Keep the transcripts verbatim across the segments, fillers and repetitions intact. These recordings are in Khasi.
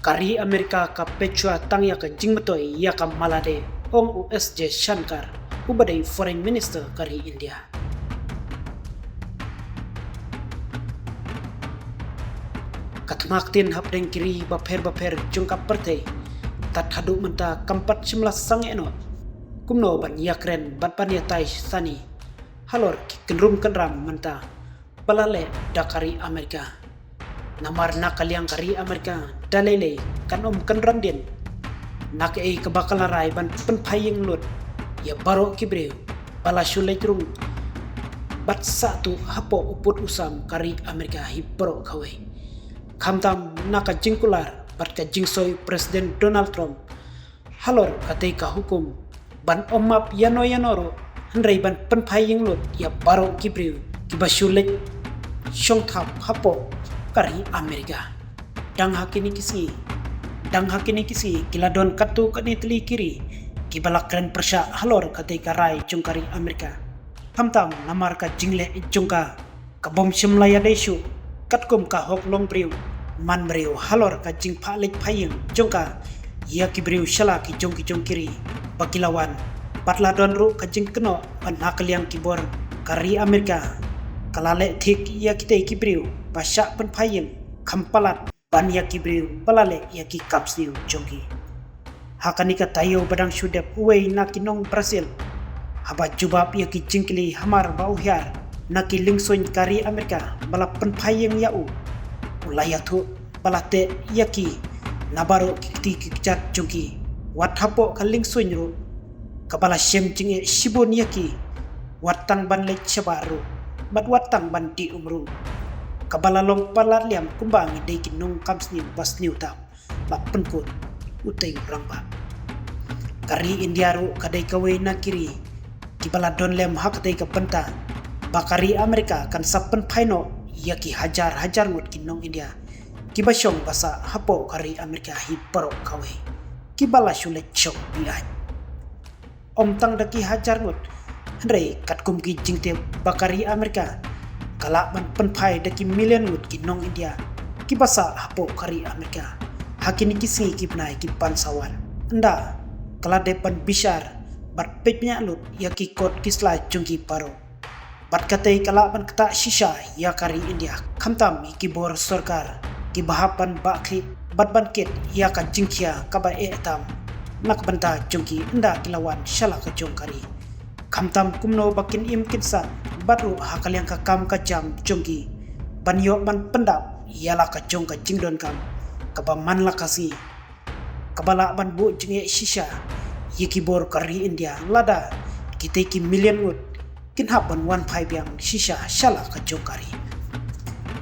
Ka ri Amerika ka peit shuwa tang ïa ka jingmyntoi ïa ka Mala de, ong u S Jaishankar, uba dei Foreign Minister ka ri India. Ka thma ktien hapdeng ki ri bapher bapher jong ka pyrthei, tad haduh mynta kam pat shym la sangeh noh kumno ban ïakren bad ban ïatai sani halor ki kynrum kynram mynta ba la leh da ka ri Amerika. Namar na ka liang ka ri Amerika da lei lei kan ym kynran dien na kaei kaba ka la rai ban pynphai ïing lut ïa baroh ki briew ba la shu leit rung bad sah tuh hapoh u pud u sam ka ri Amerika hi baroh kawei. Khamtam na ka jingkular bad ka jingsoi President Donald Trump halor katei ka hukum ban ym map ïano ïano ruh, hynrei ban pynphai ïing lut ïa baroh ki briew kiba shu leit shong thap hapoh ka ri Amerika. Dang ha kine ki sngi, dang ha kine ki sngi ki la don katto katne tylli ki ri kiba la kren pyrshah halor katei ka rai jong ka ri Amerika. Khamtam namar ka jingleh jong ka ka bym shym la ïadei shuh katkum ka hok long briew man briew halor ka jingphah leit phah ïing jong ka ïa ki briew sha la ki jong ki jong ki ri ba ki la wan bad la don ruh ka jingkynnoh ba na ka liang ki bor ka ri Amerika ka la leh thik ïa kitei ki briew ba shah pynphai ïing kham palat ban ïa ki briew ba la leh ïa ki kam sniew jong ki. Ha kane ka taïew ba dang shu dep, uwei na ki nong Brazil haba jubab ïa ki jingkylli hamar ba u hiar na ki liengsuiñ ka ri Amerika ba la pynphai ïing ïa u, u la ïathuh ba la teh ïa ki na baroh ki kti ki kjat jong ki, wat hapoh ka liengsuiñ ruh kaba la shem jingeh shibun ïa ki, wat tang ban leit shabar ruh bad wat tang ban dih um ruh, kaba la long palat liam kumba ngi dei ki nongkam sniew ba sniew tam, ba pynkut utei u rangbah. Ka ri India ruh ka dei kawei na ki ri kiba la don lem ha katei ka bynta ba ka ri Amerika kan sa pynphai noh ïa ki hajar hajar ngut ki nong India kiba shong ba sah hapoh ka ri Amerika hi baroh kawei, kiba la shu leit shong biang. Ym tang da ki hajar ngut, hynrei katkum ki jingtip ba ka ri Amerika ka lah ban pynphai da ki million ngut ki nong India kiba sah hapoh ka ri Amerika ha kine ki sngi ki bnai ki ban sa wan. Ynda ka la dep ban bishar bad peit bniah lut ïa ki kot ki sla jong ki baroh, bad katei ka lah ban ktah shisha ïa ka ri India, khamtam ïa ki bor sorkar kiba hap ban bah khlieh bad ban kit ïa ka jingkhia kaba eh tam na ka bynta jong ki ynda ki la wan sha la ka jong ka ri. Khamtam kumno ba kin im kin sah bad ruh ha ka liang ka kam ka jam jong ki ban ïoh ban pyndap ïa la ka jong ka jingdonkam kaba man la ka sngi kaba lah ban buh jingeh shisha ïa ki bor ka ri India lada kitei ki million ngut kin hap ban wan phai biang shisha sha la ka jong ka ri.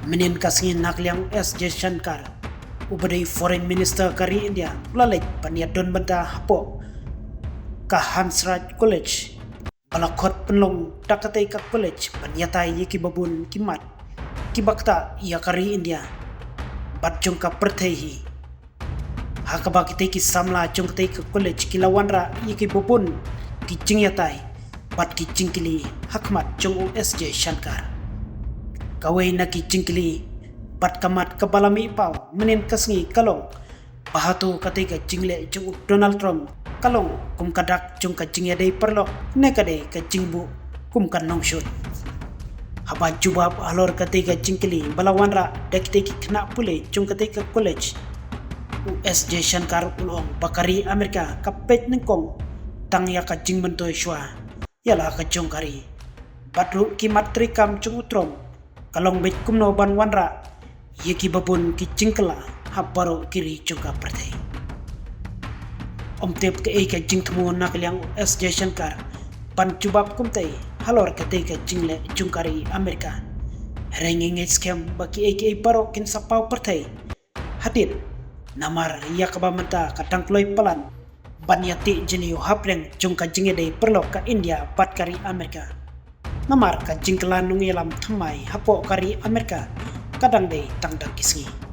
Mynnin ka sngi na ka liang u S Jaishankar, uba dei Foreign Minister ka ri India, u la leit ban ïadon bynta hapoh ka Hansraj College, ba la khot pynlong da katei ka college ban ïatai ïa kiba bun ki mat kiba ktah ïa ka ri India bad jong ka pyrthei hi. Ha kaba kitei ki samla jong katei ka college ki la wanrah ïa kiba bun ki jingïatai bad ki jingkylli ha khmat jong u S Jaishankar. Kawei na ki jingkylli bad ka mat kaba la mih paw mynnin ka sngi ka long, ba hato katei ka jingleh jong u Donald Trump ka long kum ka dak jong ka jingïadei paralok ne ka dei ka jingbuh kum ka nongshun? Haba jubab halor katei ka jingkylli ba la wanrah da kitei ki khynnah pule jong katei ka college, u S Jaishankar u la ong ba ka ri Amerika ka peit nyngkong tang ïa ka jingmyntoi shuwa ïa la ka jong ka ri. Bad ruh ki mat treikam jong u Trump ka long beit kumno ban wanrah ïa kiba bun ki jingkylla ha baroh ki ri jong ka pyrthei. Ym tip kaei ka jingthmu na ka liang u S Jaishankar ban jubab kumtei halor katei ka jingleh jong ka ri Amerika. Hynrei ngi ngeit skhem ba kiei kiei baroh kin sa paw pyrthei hadien, namar ïa kaba mynta ka dang kloi palat ban ïatih jylliew hapdeng jong ka jingïadei paralok ka India bad ka ri Amerika. Namar ka jingkylla nongïalam thymmai hapoh ka ri Amerika ka dang dei tang da ki sngi.